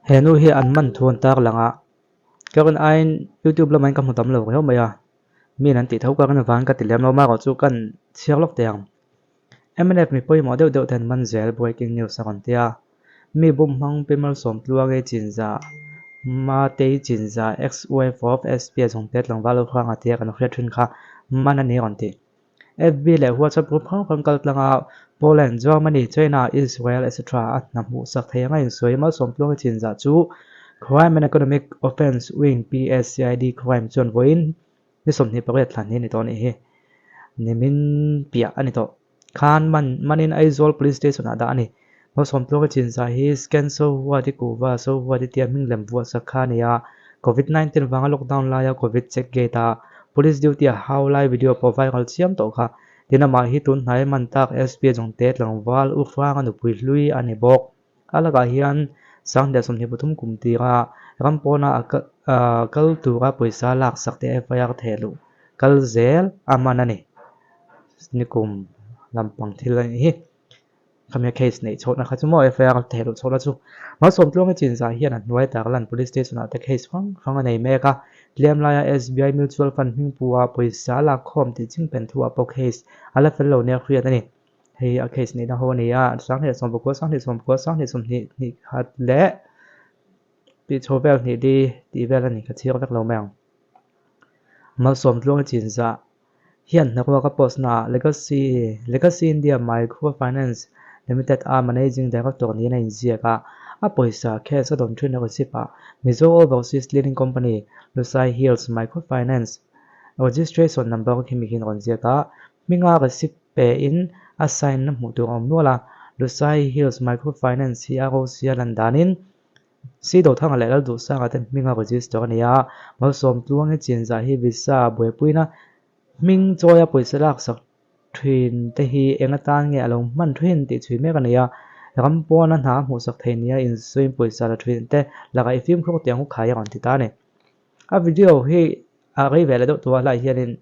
He nu hi an man thu an tar lang a, ka rawn aiin youtube lamah hian ka hmu tam lo riau mai a, mi an tih tho ka rawn avangin ka ti lem lo amaherawh chu kan chhiar lawk teh ang. Mnf mi pawimawh deuh deuh te an man zel breaking news a rawn ti a, mi bum hmang Pi Malsawmtluangi Chinza, Matei Chinza, ex-wife of SP a zawng te tlangval Hranga tia kan hriat thin kha man a ni a rawn ti. FB leh WhatsApp group hrang hrang kal tlanga Poland, Germany, China, Israel etc. A hna hmuh sak thei anga insawi Malsawmtluanga chinzah chu Crime and Economic Offence Wing PSCID Crime chuan vawiin ni 28 thlan hi a ni tawh a nih hi. Nimin piah a ni tawh. Khan man manin Aizawl Police Station ah dah a ni. Malsawmtluanga chinzah hi Scan Sohuati Kuhva Sohuati tia hming lem vuah sak kha a ni a, Covid 19 vanga lockdown laia Covid check gate a Police duty a hau lai video pawh viral chiam tawh kha. Tin amah hi tun hnai man tak SP Jongte tlangval U Hranga nupui hlui a ni bawk. A lakah hian 2023 kum tira ram pawna a kal tura pawisa lak sak te FIR thehluh kal zel a man a ni. Nikum lampang thil a nih hi. Khami a case neih chhohna kha chu maw FIR thehluh chhohna chu Malsawmtluanga Chinzah hian a hnuai tarlan Police Station ah te case hrang hrang a nei mek a. Tlem laia SBI Mutual Fund hmingpu a pawisa lakkhawm tih chingpen thu ah pawh case a la fel lo nia hriat a ni. Hei a case neihna ho a ni a, 2019, 2019, 2020 hnih khat leh tih chho vel hnih li tih vel a ni ka chhiar vek lo mai ang. Malsawmtluanga Chinzah hian hnaruaka post naah Legacy Legacy India Microfinance Limited a Managing Director niin a inziak a, a pawisa cash a dawn thin a receipt ah Mizo Overseas Cleaning Company Lusai Hills Microfinance Registration number khi mi hian a rawn ziak a, hminga receipt pe in a sign na hmuh tur a awm nual a, Lusai Hills Microfinance hi a Rosia lan danin Sidothanga leh Lalduhsanga te hminga register a ni a, Malsawmtluangi chinzah hi visa buaipuina hming chawia pawisa laksak thin te hi eng atan nge a lo hman thin tih chhui mek a ni a, ram pawna hna a hmuhsak thei nia insuim pawisa la thin te lakah i fimkhur tih ang u khai a rawn ti ta a ni. A video hi a rei ve leh deuh tawh a, helaiah hianin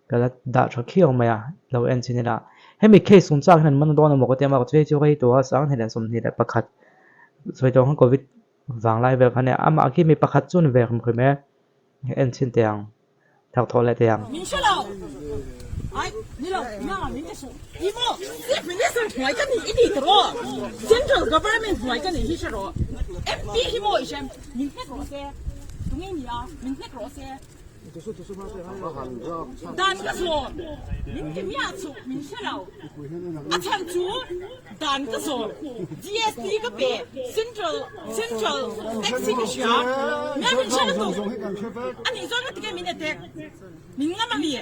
ka la dah tha khiau mai a, lo en chin ila. Hemi case chung chak hian an man dawn emaw ka ti a, mahse chu rei tawh a, 2021 sawi tawh ang khan covid vanglai vel kha nia, amah khi mi pakhat chu a ni ve hrim hrim e, en chhin teh ang. Thak thawh leh teh ang. Min hre lo. Ai, ni lo, na min ti suh. I maw, Chief Minister hnuai ka nih i ti tawh. Central Government hnuai ka nih hi hre rawh. MP hi maw i hrem, min hnek rawh se. Tunge ni a, min hnek rawh se. Dan ka zawm, min ti miah chuh, min hre lo. A chhan chu dan ka zawm, GST ka pe, Central Central tax hi ka hria, mia min hre lutuk, a nih chuan ka ti nge min attack, min ngam a mi?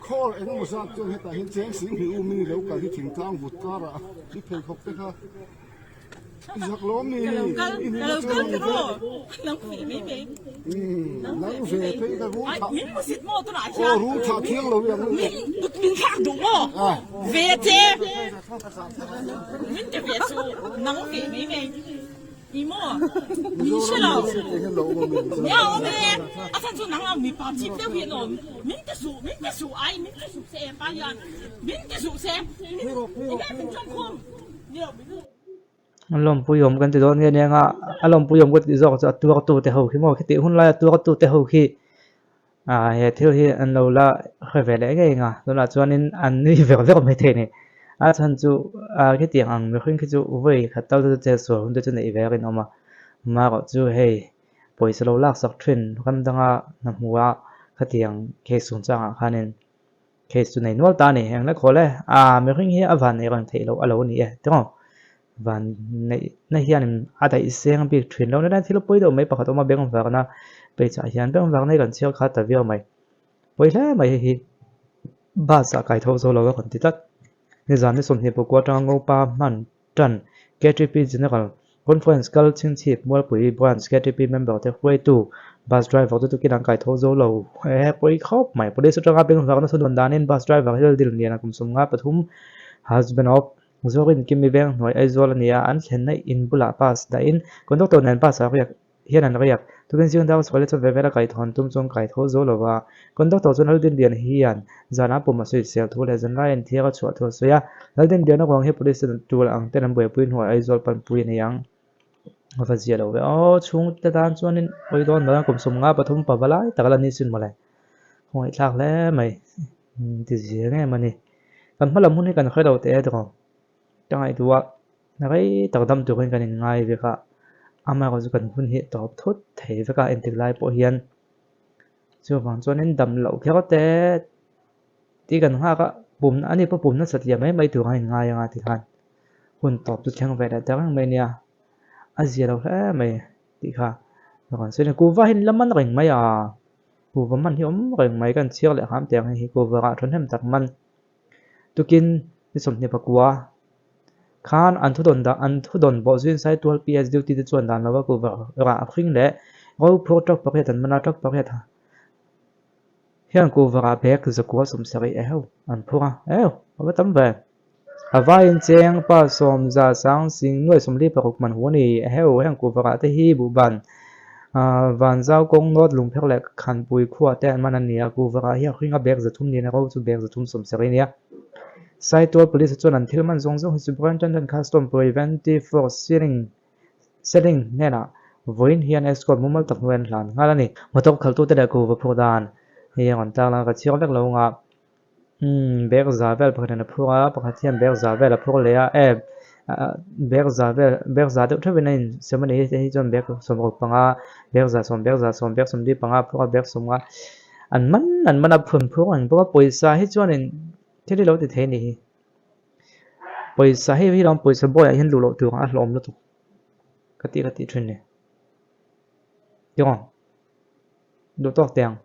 Call engemaw zat chuan hetah hian cheng sing hnih um in i lo kal hi thingtlang vut karah i pheikhawk te kha. Zak lawm ni. Ka lo kal, ka lo kal ka ro. Nang ve mai mai. Nang ve phei ka rul thah. Min musit maw tunah hian. Aw rul thah thiang lo hi ang. Min kut min thlak duh maw. Ve che. Min ti ve chu nang ve mai mai. I maw min hre lo. Nia awm e. A chhan chu nang ang mipa chip deuh hi an awm. Min ti suh, min ti suh ai, min ti suh se pa hian. Min ti suh se. Enge min tawngkhum. A lawmpuiawm kan ti dawn nge nia nga a lawmpuiawm ka tih zawk chu a tuartu te ho khi maw khiti hun laia tuartu te ho khi ah he thil hi an lo la hre ve leh ngei ang a tunah chuanin an nui ver ver mai thei a ni a chhan chu ah khitiang ang mihring khi chu vawi khat tal chu chet sual hun te chu neih ve a rinawm a amaherawh chu hei pawisa lo laksak thin ram danga hna hmuh a khatiang case chungchangah khanin. Case chu nei nual ta a ni. Eng le khawl e. Aa mihring hi a van neih reng theih loh a lo ni e tiraw. Van neih na hianin a daih seng bik thin lo nilai thil pawi deuh mai pakhat awm a bengvarna page ah hian bengvarna hi kan chhiar kha ta viau mai. Pawi hle mai hei hi bus ah kai tho zo lo a kan ti tlat. Nizan ni 24 atanga Ngopa hman tan KTP General Conference kal chhingchhip Mualpui Branch KTP member te hruaitu bus driver te tukin an kai tho zo lo he pawi khawp mai. Police atanga bengvarna thudawn danin bus driver hi Laldil Liana kum 53 husband of Zorin Kimi veng hnuai Aizawl a ni a, an thlenna in bulah bus dahin conductor nen bus ah riak hian an riak. Tukin zing dar chhuah leh chaw ve vela kaithawn tum chuan kai tho zo lo va. Conductor chuan Laldinlian hian zanah pum a sawisel thu leh zanlai a inthiar a chhuah thu a sawi a. Laldinliana ruang hi police ten tul ang ten an buaipui hnuah Aizawl panpui a ni ang. A va zia lo ve aw, chhungte tan chuanin pawi dawn lo a, kum 53 pa va lai tak a la ni sin mawle. Khawngaihthlak hle mai, ti zia ngem a ni. Kan hma lam hun hi kan hre lo teh e tawh, ka ngaihtuah rei tak dam turin kan inngai vek a, amaherawhchu kan hun hi tawp thut thei vek a entik lai pawh hian. Chuvang chuanin dam loh kher te tih kan nghak a, pum ani pawh pum nasa tliah mai mai tur a inngai anga tikhan hun tawp chu thleng ve leh ta reng mai nia, a zia lo hle mai tih kha ka rawn sawi a ni. Kuhva hi la man reng mai a, kuhva man hi awm reng mai kan chhiar leh ham teh ang hei hi kuhva rah thahnem tak man tukin ni 24 khan an thudawn dah an thudawn bawh zuiin Saitual PS duty te chuan dan lova kuhva rah hring leh rophur truck pariat an man a, truck pariat hian kuhva rah bag zakua 70 eheu an phur a, eheu a va tam ve. A vaiin cheng pa sawm za sang sing nuai 46 man hu a ni eheu heng kuhva rah te hi buhban Vanzau kawng nawt lungpher leh Khanpui khuah te an man a ni a, kuhva rah hi a hring a bag 300 niin a ro chu bag 370 a ni a. Saitual Police chuan an thil man zawng zawng hi Superintendent Custom Preventive Force Sealing Sealing hnenah vawiin hian escort mumal tak hnuai an hlan nghal a ni. Motor khalhtute leh kuhva phur dan hi a rawn tarlang a, ka chhiar vek lo anga umm bag za vel pakhat in a phur a, pakhat hian bag za vel a phur leh a, eh bag za vel bag za deuh theuhin a insem a ni hei chuan bag 65 bag za sawm bag za sawm bag 45 a phur a bag 50 an man an man a phun phur ang bawk a pawisa hi chuanin thil hi lo ti thei a nih hi pawisa hei hi lawm pawisa bawiah hian luh loh tur a hlawm lutuk ka tih ka tih thin ni tiraw duh tawk teh ang.